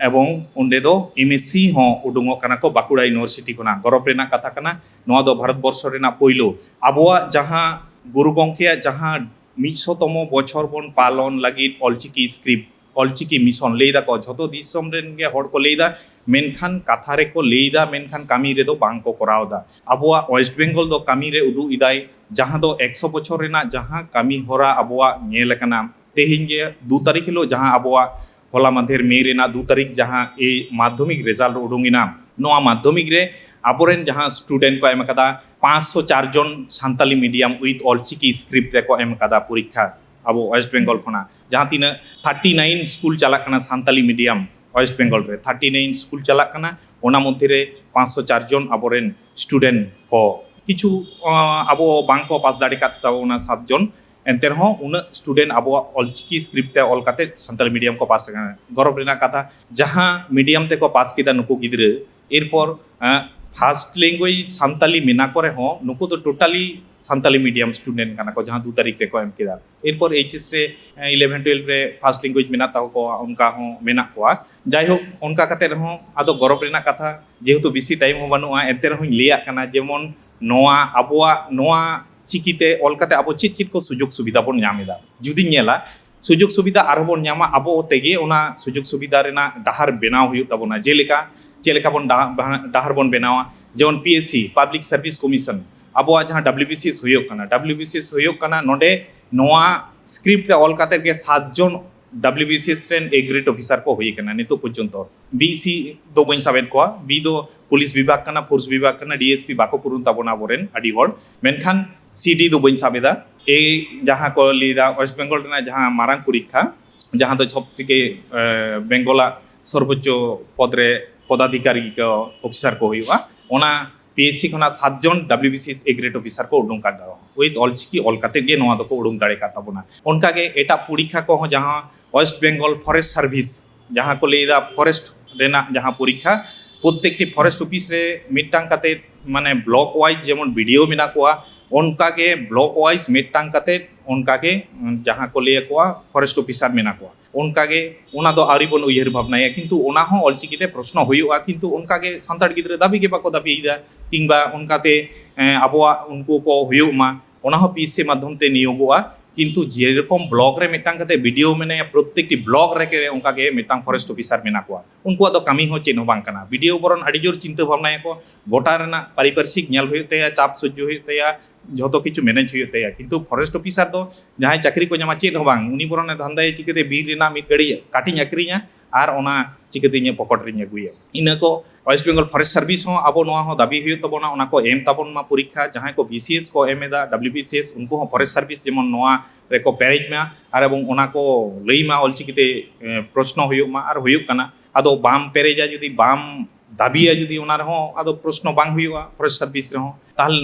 ᱮᱵᱚᱝ ᱚᱸᱰᱮ ᱫᱚ ᱮᱢ ᱮᱥ ᱥᱤ ᱦᱚᱸ ᱩᱰᱩᱝᱚᱜ ᱠᱟᱱᱟ ᱠᱚ ᱵᱟᱸᱠᱩᱲᱟ ᱤᱭᱩᱱᱤᱵᱷᱟᱨᱥᱤᱴᱤ ᱠᱷᱚᱱᱟᱜ᱾ ᱜᱚᱨᱚᱵᱽ ᱨᱮᱱᱟᱜ ᱠᱟᱛᱷᱟ ᱠᱟᱱᱟ, ᱱᱚᱣᱟ ᱫᱚ ᱵᱷᱟᱨᱚᱛ ᱵᱚᱨᱥᱚ ᱨᱮᱱᱟᱜ ᱯᱳᱭᱞᱳ ᱟᱵᱚᱣᱟᱜ ᱡᱟᱦᱟᱸ ᱜᱩᱨᱩ ᱜᱚᱢᱠᱮᱭᱟᱜ ᱡᱟᱦᱟᱸ ᱢᱤᱫ ᱥᱚ ᱛᱚᱢᱚ ᱵᱚᱪᱷᱚᱨ ᱵᱚᱱ ᱯᱟᱞᱚᱱ ᱞᱟᱹᱜᱤᱫ ᱚᱞᱪᱤᱠᱤ ᱥᱠᱨᱤᱯᱴ, ᱚᱞᱪᱤᱠᱤ ᱢᱤᱥᱚᱱ ᱞᱟᱹᱭ ᱫᱟᱠᱚ, ᱡᱷᱚᱛᱚ ᱫᱤᱥᱚᱢ ᱨᱮᱱ ᱜᱮ ᱦᱚᱲ ᱠᱚ ᱞᱟᱹᱭ ᱫᱟ, ᱢᱮᱱᱠᱷᱟᱱ ᱠᱟᱛᱷᱟ ᱨᱮᱠᱚ ᱞᱟᱹᱭ ᱫᱟ, ᱢᱮᱱᱠᱷᱟᱱ ᱠᱟᱹᱢᱤ ᱨᱮᱫᱚ ᱵᱟᱝ ᱠᱚ ᱠᱚᱨᱟᱣ ᱫᱟ᱾ ᱟᱵᱚᱣᱟᱜ ᱳᱭᱮᱥᱴ ᱵᱮᱝᱜᱚᱞ ᱫᱚ ᱠᱟᱹᱢᱤ ᱨᱮ ᱩᱫᱩᱜ ᱮᱫᱟᱭ, ᱡᱟᱦᱟᱸ ᱫᱚ ᱮᱠᱥᱚ ᱵᱚᱪᱷᱚᱨ ᱨᱮᱱᱟᱜ ᱡᱟᱦᱟᱸ ᱠᱟᱹᱢᱤ ᱦᱚᱨᱟ ᱟᱵᱚᱣᱟᱜ ᱧᱮᱞ ᱟᱠᱟᱱᱟ᱾ ᱛᱮᱦᱮᱧ ᱜᱮ ᱫᱩ ᱛᱟᱹᱨᱤᱠᱷ ᱦᱤᱞᱳᱜ ᱡᱟᱦᱟᱸ ᱟᱵᱚᱣᱟᱜ ᱦᱚᱞᱟ ᱢᱟᱫᱷᱮᱨ ᱢᱮ ᱨᱮᱱᱟᱜ ᱫᱩ ᱛᱟᱹᱨᱤᱠᱷ ᱡᱟᱦᱟᱸ ᱮᱭ ᱢᱟᱫᱽᱫᱷᱚᱢᱤᱠ ᱨᱮᱡᱟᱞᱴ ᱩᱰᱩᱝ ᱮᱱᱟ, ᱱᱚᱣᱟ ᱢᱟᱫᱽᱫᱷᱚᱢᱤᱠ ᱨᱮ ᱟᱵᱚᱨᱮᱱ ᱡᱟᱦᱟᱸ ᱥᱴᱩᱰᱮᱱᱴ ᱠᱚ ᱮᱢ ᱟᱠᱟᱫᱟ, ᱯᱟᱸᱪᱥᱚ ᱪᱟᱨ ᱡᱚᱱ ᱥᱟᱱᱛᱟᱞᱤ ᱢᱤᱰᱤᱭᱟᱢ ᱣᱤᱛᱷ ᱚᱞᱪᱤᱠᱤ ᱥᱠᱨᱤᱯᱴ ᱛᱮᱠᱚ ᱮᱢ ᱟᱠᱟᱫᱟ ᱯᱚᱨᱤᱠᱠᱷᱟ ᱟᱵᱚ ᱳᱭᱮᱥᱴ ᱵᱮᱝᱜᱚᱞ ᱠᱷᱚᱱᱟᱜ᱾ ᱡᱟᱦᱟᱸ ᱛᱤᱱᱟᱹᱜ ᱛᱷᱟᱨᱴᱤ ᱱᱟᱭᱤᱱ ᱥᱠᱩᱞ ᱪᱟᱞᱟᱜ ᱠᱟᱱᱟ ᱥᱟᱱᱛᱟᱞᱤ ᱢᱤᱰᱤᱭᱟᱢ ᱳᱭᱮᱥᱴ ᱵᱮᱝᱜᱚᱞ ᱨᱮ, ᱛᱷᱟᱨᱴᱤ ᱱᱟᱭᱤᱱ ᱥᱠᱩᱞ ᱪᱟᱞᱟᱜ ᱠᱟᱱᱟ, ᱚᱱᱟ ᱢᱚᱫᱽᱫᱷᱮ ᱨᱮ ᱯᱟᱸᱪᱥᱚ ᱪᱟᱨ ᱡᱚᱱ ᱟᱵᱚᱨᱮᱱ ᱥᱴᱩᱰᱮᱱᱴ ᱠᱚ᱾ ᱠᱤᱪᱷᱩ, ᱟᱸ, ᱟᱵᱚ ᱵᱟᱝ ᱠᱚ ᱯᱟᱥ ᱫᱟᱲᱮ ᱠᱟᱫ ᱛᱟᱵᱚᱱᱟ ᱥᱟᱛ ᱡᱚᱱ, ᱮᱱᱛᱮ ᱨᱮᱦᱚᱸ ᱩᱱᱟᱹᱜ ᱥᱴᱩᱰᱮᱱᱴ ᱟᱵᱚᱣᱟᱜ ᱚᱞᱪᱤᱠᱤ ᱥᱠᱨᱤᱯᱴ ᱛᱮ ᱚᱞ ᱠᱟᱛᱮ ᱥᱟᱱᱛᱟᱲᱤ ᱢᱤᱰᱤᱭᱟᱢ ᱠᱚ ᱯᱟᱥ ᱟᱠᱟᱱᱟ᱾ ᱜᱚᱨᱚᱵᱽ ᱨᱮᱱᱟᱜ ᱠᱟᱛᱷᱟ, ᱡᱟᱦᱟᱸ ᱢᱤᱰᱤᱭᱟᱢ ᱛᱮᱠᱚ ᱯᱟᱥ ᱠᱮᱫᱟ ᱱᱩᱠᱩ ᱜᱤᱫᱽᱨᱟᱹ, ᱮᱨᱯᱚᱨ, ᱟᱸ, ᱯᱷᱟᱥᱴ ᱞᱮᱝᱜᱩᱭᱮᱡᱽ ᱥᱟᱱᱛᱟᱞᱤ ᱢᱮᱱᱟᱜ ᱠᱚ ᱨᱮᱦᱚᱸ ᱱᱩᱠᱩ ᱫᱚ ᱴᱳᱴᱟᱞᱤ ᱥᱟᱱᱛᱟᱞᱤ ᱢᱤᱰᱤᱭᱟᱢ ᱥᱴᱩᱰᱮᱱᱴ ᱠᱟᱱᱟ ᱠᱚ, ᱡᱟᱦᱟᱸ ᱫᱩ ᱛᱟᱹᱨᱤᱠᱷ ᱨᱮᱠᱚ ᱮᱢ ᱠᱮᱫᱟ᱾ ᱮᱨᱯᱚᱨ ᱮᱭᱤᱪ ᱮᱥ ᱨᱮ, ᱤᱞᱮᱵᱷᱮᱱ ᱴᱩᱭᱮᱞᱵᱷ ᱨᱮ ᱯᱷᱟᱥᱴ ᱞᱮᱝᱜᱩᱭᱮᱡᱽ ᱢᱮᱱᱟᱜ ᱛᱟᱠᱚᱣᱟ, ᱚᱱᱠᱟ ᱦᱚᱸ ᱢᱮᱱᱟᱜ ᱠᱚᱣᱟ᱾ ᱡᱟᱭᱦᱳᱠ, ᱚᱱᱠᱟ ᱠᱟᱛᱮ ᱨᱮᱦᱚᱸ ᱟᱫᱚ ᱜᱚᱨᱚᱵᱽ ᱨᱮᱱᱟᱜ ᱠᱟᱛᱷᱟ, ᱡᱮᱦᱮᱛᱩ ᱵᱮᱥᱤ ᱴᱟᱭᱤᱢ ᱦᱚᱸ ᱵᱟᱹᱱᱩᱜᱼᱟ, ᱮᱱᱛᱮ ᱨᱮᱦᱚᱸᱧ ᱞᱟᱹᱭᱟᱜ ᱠᱟᱱᱟ, ᱡᱮᱢᱚᱱ ᱱᱚᱣᱟ ᱟᱵᱚᱣᱟᱜ ᱱᱚᱣᱟ ᱪᱤᱠᱤᱛᱮ ᱚᱞ ᱠᱟᱛᱮ ᱟᱵᱚ ᱪᱮᱫ ᱪᱮᱫ ᱠᱚ ᱥᱩᱡᱳᱜᱽ ᱥᱩᱵᱤᱫᱷᱟ ᱵᱚᱱ ᱧᱟᱢ ᱮᱫᱟ᱾ ᱡᱩᱫᱤᱧ ᱧᱮᱞᱟ, ᱥᱩᱡᱳᱜᱽ ᱥᱩᱵᱤᱫᱷᱟ ᱟᱨᱦᱚᱸ ᱵᱚᱱ ᱧᱟᱢᱟ, ᱟᱵᱚ ᱛᱮᱜᱮ ᱚᱱᱟ ᱥᱩᱡᱳᱜᱽ ᱥᱩᱵᱤᱫᱷᱟ ᱨᱮᱱᱟᱜ ᱰᱟᱦᱟᱨ ᱵᱮᱱᱟᱣ ᱦᱩᱭᱩᱜ ᱛᱟᱵᱚᱱᱟ᱾ ᱡᱮᱞᱮᱠᱟ, ᱪᱮᱫ ᱞᱮᱠᱟ ᱵᱚᱱ ᱰᱟᱦᱟ-, ᱰᱟᱦᱟᱨ ᱵᱚᱱ ᱵᱮᱱᱟᱣᱟ, ᱡᱮᱢᱚᱱ P S C, public service commission, ᱟᱵᱚᱣᱟᱜ ᱡᱟᱦᱟᱸ ᱰᱟᱵᱽᱞᱤᱭᱩ ᱵᱤ ᱥᱤ ᱮᱥ ᱦᱩᱭᱩᱜ ᱠᱟᱱᱟ, ᱰᱟᱵᱽᱞᱤᱭᱩ ᱵᱤ ᱥᱤ ᱮᱥ ᱦᱩᱭᱩᱜ ᱠᱟᱱᱟ, ᱱᱚᱰᱮ ᱱᱚᱣᱟ ᱥᱠᱨᱤᱯᱴ ᱛᱮ ᱚᱞ ᱠᱟᱛᱮ ᱜᱮ ᱥᱟᱛ ᱡᱚᱱ ᱰᱟᱵᱽᱞᱤᱭᱩ ᱵᱤ ᱥᱤ ᱮᱥ ᱨᱮᱱ ᱮ ᱜᱨᱮᱰ ᱚᱯᱷᱤᱥᱟᱨ ᱠᱚ ᱦᱩᱭ ᱟᱠᱟᱱᱟ ᱱᱤᱛᱚᱜ ᱯᱚᱨᱡᱚᱱᱛᱚ᱾ ᱵᱤ ᱥᱤ ᱫᱚ ᱵᱟᱹᱧ ᱥᱟᱵᱮᱫ ᱠᱚᱣᱟ, ᱵᱤ ᱫᱚ ᱯᱩᱞᱤᱥ ᱵᱤᱵᱷᱟᱜᱽ ᱠᱟᱱᱟ, ᱯᱷᱳᱨᱥ ᱵᱤᱵᱷᱟᱜᱽ ᱠᱟᱱᱟ, ᱰᱤ ᱮᱥ ᱯᱤ ᱵᱟᱠᱚ ᱯᱩᱨᱩᱱ ᱛᱟᱵᱚᱱᱟ ᱟᱵᱚᱨᱮᱱ ᱟᱹᱰᱤ ᱦᱚᱲ, ᱢᱮᱱᱠᱷᱟᱱ ᱥᱤ ᱰᱤ ᱫᱚ ᱵᱟᱹᱧ ᱥᱟᱵ ᱮᱫᱟ᱾ ᱮ, ᱡᱟᱦᱟᱸ ᱠᱚ ᱞᱟᱹᱭ ᱮᱫᱟ ᱳᱭᱮᱥᱴ ᱵᱮᱝᱜᱚᱞ ᱨᱮᱱᱟᱜ ᱡᱟᱦᱟᱸ ᱢᱟᱨᱟᱝ ᱯᱚᱨᱤᱠᱠᱷᱟ, ᱡᱟᱦᱟᱸ ᱫᱚ ᱥᱚᱵ ᱛᱷᱮᱠᱮ, ᱮ, ᱵᱮᱝᱜᱚᱞᱟᱜ ᱥᱚᱨᱵᱳᱪᱪᱚ ᱯᱚᱫᱽ ᱨᱮ ᱯᱚᱫᱟᱫᱷᱤᱠᱟᱨᱤ ᱠᱚ, ᱚᱯᱷᱤᱥᱟᱨ ᱠᱚ ᱦᱩᱭᱩᱜᱼᱟ, ᱚᱱᱟ ᱯᱤ ᱮᱥ ᱥᱤ ᱠᱷᱚᱱᱟᱜ ᱥᱟᱛ ᱡᱚᱱ W B C S A grade officer ᱠᱚ ᱩᱰᱩᱝ ᱠᱟᱱ ᱨᱮᱦᱚᱸ, with ᱚᱞᱪᱤᱠᱤ ᱚᱞ ᱠᱟᱛᱮ ᱜᱮ ᱱᱚᱣᱟ ᱫᱚᱠᱚ ᱩᱰᱩᱝ ᱫᱟᱲᱮ ᱠᱟᱜ ᱛᱟᱵᱚᱱᱟ᱾ ᱚᱱᱠᱟᱜᱮ ᱮᱴᱟᱜ ᱯᱚᱨᱤᱠᱠᱷᱟ ᱠᱚᱦᱚᱸ, ᱡᱟᱦᱟᱸ West Bengal Forest Service, ᱡᱟᱦᱟᱸ ᱠᱚ ᱞᱟᱹᱭᱫᱟ ᱯᱷᱚᱨᱮᱥᱴ ᱨᱮᱱᱟᱜ ᱡᱟᱦᱟᱸ ᱯᱚᱨᱤᱠᱠᱷᱟ, ᱯᱨᱚᱛᱛᱮᱠᱴᱤ ᱯᱷᱚᱨᱮᱥᱴ ᱚᱯᱷᱤᱥ ᱨᱮ ᱢᱤᱫᱴᱟᱝ ᱠᱟᱛᱮ, ᱢᱟᱱᱮ ᱵᱞᱚᱠ ᱣᱟᱭᱤᱡ ᱡᱮᱢᱚᱱ ᱵᱤᱰᱤᱳ ᱢᱮᱱᱟᱜ ᱠᱚᱣᱟ, ᱚᱱᱠᱟᱜᱮ ᱵᱞᱚᱠ ᱣᱟᱭᱤᱡ ᱢᱤᱫᱴᱟᱝ ᱠᱟᱛᱮ ᱚᱱᱠᱟᱜᱮ, ᱩᱸ, ᱡᱟᱦᱟᱸ ᱠᱚ ᱞᱟᱹᱭ ᱟᱠᱚᱣᱟ ᱯᱷᱚᱨᱮᱥᱴ ᱚᱯᱷᱤᱥᱟᱨ ᱢᱮᱱᱟᱜ ᱠᱚᱣᱟ᱾ ᱚᱱᱠᱟᱜᱮ ᱚᱱᱟ ᱫᱚ ᱟᱹᱣᱨᱤ ᱵᱚᱱ ᱩᱭᱦᱟᱹᱨ ᱵᱷᱟᱵᱽᱱᱟᱭᱟ, ᱠᱤᱱᱛᱩ ᱚᱱᱟ ᱦᱚᱸ ᱚᱞᱪᱤᱠᱤᱛᱮ ᱯᱨᱚᱥᱱᱚ ᱦᱩᱭᱩᱜᱼᱟ, ᱠᱤᱱᱛᱩ ᱚᱱᱠᱟᱜᱮ ᱥᱟᱱᱛᱟᱲ ᱜᱤᱫᱽᱨᱟᱹ ᱫᱟᱹᱵᱤ ᱜᱮ ᱵᱟᱠᱚ ᱫᱟᱹᱵᱤᱭᱮᱫᱟ, ᱠᱤᱝᱵᱟ ᱚᱱᱠᱟᱛᱮ, ᱮᱸ, ᱟᱵᱚᱣᱟᱜ ᱩᱱᱠᱩ ᱠᱚ ᱦᱩᱭᱩᱜ ᱢᱟ, ᱚᱱᱟ ᱦᱚᱸ ᱯᱤᱮᱥᱥᱤ ᱢᱟᱫᱽᱫᱷᱚᱢ ᱛᱮ ᱱᱤᱭᱳᱜᱚᱜᱼᱟ᱾ ᱠᱤᱱᱛᱩ ᱡᱮᱨᱚᱠᱚᱢ ᱵᱞᱚᱠ ᱨᱮ ᱢᱤᱫᱴᱟᱝ ᱠᱟᱛᱮ ᱵᱤᱰᱤᱳ ᱢᱮᱱᱟᱭᱟ, ᱯᱨᱚᱛᱛᱮᱠᱴᱤ ᱵᱞᱚᱠ ᱨᱮᱜᱮ ᱚᱱᱠᱟᱜᱮ ᱢᱤᱫᱴᱟᱝ ᱯᱷᱚᱨᱮᱥᱴ ᱚᱯᱷᱤᱥᱟᱨ ᱢᱮᱱᱟᱜ ᱠᱚᱣᱟ᱾ ᱩᱱᱠᱩᱣᱟᱜ ᱫᱚ ᱠᱟᱹᱢᱤ ᱦᱚᱸ ᱪᱮᱫ ᱦᱚᱸ ᱵᱟᱝ ᱠᱟᱱᱟ᱾ ᱵᱤᱰᱤᱳ ᱵᱚᱨᱚᱱ ᱟᱹᱰᱤ ᱡᱳᱨ ᱪᱤᱱᱛᱟᱹ ᱵᱷᱟᱵᱽᱱᱟᱭᱟᱠᱚ, ᱜᱚᱴᱟ ᱨᱮᱱᱟᱜ ᱯᱟᱨᱤᱯᱟᱨᱥᱤᱠ ᱧᱮᱞ ᱦᱩᱭᱩᱜ ᱛᱟᱭᱟ, ᱪᱟᱯ ᱥᱚᱡᱽᱡᱚ ᱦᱩᱭᱩᱜ ᱛᱟᱭᱟ, ᱡᱷᱚᱛᱚ ᱠᱤᱪᱷᱩ ᱢᱮᱱᱮᱡᱽ ᱦᱩᱭᱩᱜ ᱛᱟᱭᱟ᱾ ᱠᱤᱱᱛᱩ ᱯᱷᱚᱨᱮᱥᱴ ᱚᱯᱷᱤᱥᱟᱨ ᱫᱚ ᱡᱟᱦᱟᱸᱭ ᱪᱟᱹᱠᱨᱤ ᱠᱚ ᱧᱟᱢᱟ, ᱪᱮᱫ ᱦᱚᱸ ᱵᱟᱝ, ᱩᱱᱤ ᱵᱚᱨᱚᱱᱮ ᱫᱷᱟᱱᱫᱟᱭᱟ ᱪᱤᱠᱟᱹᱛᱮ ᱵᱤᱨ ᱨᱮᱱᱟᱜ ᱢᱤᱫ ᱜᱟᱹᱰᱤ ᱠᱟᱴᱤᱧ ᱟᱹᱠᱷᱨᱤᱧᱟ ᱟᱨ ᱚᱱᱟ ᱪᱤᱠᱟᱹᱛᱮ ᱤᱧᱟᱹᱜ ᱯᱚᱠᱚᱴ ᱨᱤᱧ ᱟᱹᱜᱩᱭᱟ᱾ ᱤᱱᱟᱹ ᱠᱚ ᱳᱭᱮᱥᱴ ᱵᱮᱝᱜᱚᱞ ᱯᱷᱚᱨᱮᱥᱴ ᱥᱟᱨᱵᱷᱤᱥ ᱦᱚᱸ ᱟᱵᱚ ᱱᱚᱣᱟ ᱦᱚᱸ ᱫᱟᱹᱵᱤ ᱦᱩᱭᱩᱜ ᱛᱟᱵᱚᱱᱟ, ᱚᱱᱟ ᱠᱚ ᱮᱢ ᱛᱟᱵᱚᱱ ᱢᱟ ᱯᱚᱨᱤᱠᱠᱷᱟ᱾ ᱡᱟᱦᱟᱸᱭ ᱠᱚ ᱵᱤᱥᱤᱮᱥ ᱠᱚ ᱮᱢ ᱮᱫᱟ, ᱰᱟᱵᱞᱤᱭᱩᱵᱤᱥᱤᱮᱥ, ᱩᱱᱠᱩ ᱦᱚᱸ ᱯᱷᱚᱨᱮᱥᱴ ᱥᱟᱨᱵᱷᱤᱥ ᱡᱮᱢᱚᱱ ᱱᱚᱣᱟ ᱨᱮᱠᱚ ᱯᱮᱨᱮᱡ ᱢᱟ ᱟᱨ ᱮᱵᱚᱝ ᱚᱱᱟ ᱠᱚ ᱞᱟᱹᱭ ᱢᱟ ᱚᱞᱪᱤᱠᱤᱛᱮ, ᱮ, ᱯᱨᱚᱥᱱᱚ ᱦᱩᱭᱩᱜ ᱢᱟ ᱟᱨ ᱦᱩᱭᱩᱜ ᱠᱟᱱᱟ᱾ ᱟᱫᱚ ᱵᱟᱢ ᱯᱮᱨᱮᱡᱟ, ᱡᱩᱫᱤ ᱵᱟᱢ ᱫᱟᱹᱵᱤᱭᱟ, ᱡᱩᱫᱤ ᱚᱱᱟ ᱨᱮᱦᱚᱸ ᱟᱫᱚ ᱯᱨᱚᱥᱱᱚ ᱵᱟᱝ ᱦᱩᱭᱩᱜᱼᱟ ᱯᱷᱚᱨᱮᱥᱴ ᱥᱟᱨᱵᱷᱤᱥ ᱨᱮᱦᱚᱸ᱾ ᱛᱟᱦᱚᱞᱮ